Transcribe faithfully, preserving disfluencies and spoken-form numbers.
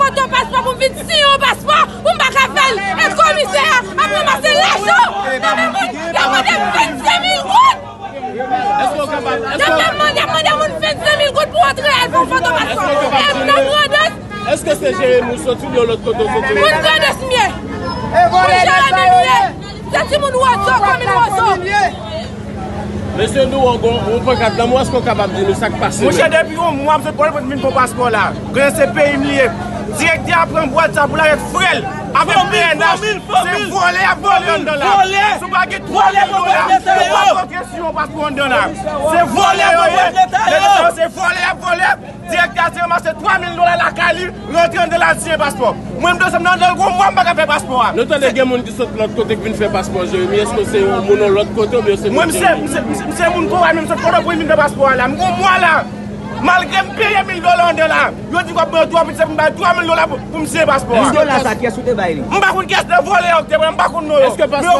Foto paspò pou m vin siyen yon paspò pou m pa ka fè l. E komisè a ap ranmase lajan nan men moun, y ap mande m vennsenk mil goud. Èske w kapab, èske w... Depi m mande, y ap mande moun vennsenk mil goud pou antre al fè yon foto paspò. E m nan Grandans. Èske se Jeremi ou soti oubyen yon lòt kote w soti? Moun Grandans m ye. Moun Jeremi m ye. Se timoun Wozo, komin Wozo. Mesye Douwon, gon, yon pankat nan mwen, èske w kapab di nou sa k pase menm? Monchè, depi yon mwa, m sot pran pou vin pran paspò la. Konnen se peyi m li ye. Direktè a pran bwat sa pou l avèk frè l, avèk P N H. Se vòlè y ap vòlè anndan la. Si w pa gen twa mil dola, yo p ap rantre sou yon paspò anndan la. Se vòlè yo ye. Nèg sa yo se vòlè y ap vòlè. Direktè a se ranmase twa mil dola lakay li, rantre anndan la siyen paspò. Mwen, m te sanm nan anndan l gon mwa, m pa ka fè paspò a. Nou tande gen moun ki sot lòt kote k vin fè paspò Jeremi. Èske se yon moun yon lòt kote oubyen se moun Jeremi? Mwen, m se, m se, m se, m se moun Koway, men m sot Pòtoprens vin fè paspò a la. M gon mwa la. Malgre m peye mil dola anndan la, yo di w ap ban twa mil, se pou m bay twa mil dola pou, pou m siyen paspò a. Mil dola sa, kiyès ou te bay li? M pa konn kiyès nan vòlè yo ki te pran, m pa konn non yo. Èske paspò